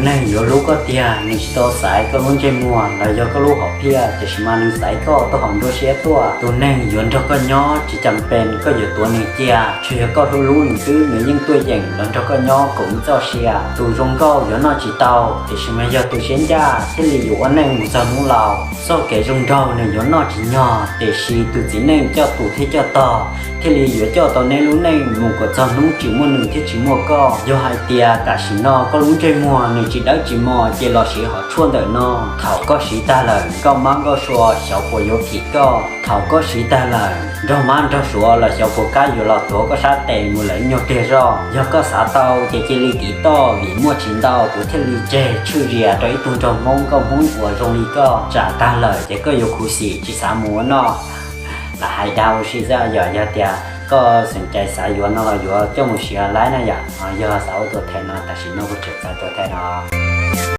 Neeg yuav hlub koj tiag, nws tsis tau xaiv koj lub ntsej muag los yog koj lub hom phiaj, tiam sis mas nws xaiv koj tuaj hauv nruab siab tuaj. Tus neeg yuav nrog koj nyob tsis cam pes koj yuav tuav nws cia, tsuas yog koj hlub hlub nws xwb nws yeej tuaj yeem los nrog koj nyob koom ib txoj sia. Tus zoo nkauj yuav noj tsis tau, tiam sis mas yog tus siab ncaj thiaj li yuav ua neej mus txog hnub laus. Txoj kev zoo nraug nws yuav noj tsis nyog, tiam sis tus txiv neej coj tus thiab coj tog thiaj li yuav coj tau neb lub neej mus kom txog hnub tsis muaj nws thiab tsis muaj koj. Yog hais tias tam sim no koj lub ntsej muag nws tsis dawb tsis mos ces los siv hom tshuaj ntawm no. Thaum koj siv tag lawm, nkauj mab nkauj suav xyov puas yuav phim koj. Thaum koj siv tag lawm, nraug mab nraug suav los xyov puas kam yuav los tuav koj sab tes mus lawm nyuag pliag zog. Yog koj xav tau ces cia li tiv toj, vim muaj tsis ntau kuv thiaj li tseg tshwj zias rau ib tug nraug Hmoob nkauj Hmoob uas zoo li koj. Tsam tag lawm ces koj yuav khuv xim tsis xav mus ua noj. Lam hais dag ua si xwb yom, yog tias koj xeem cai xav yuav no los yuav coj mus siv laib na yom. Yog xav ua tuam thawj no tam sim no kuv tseem txais tuam thawj no.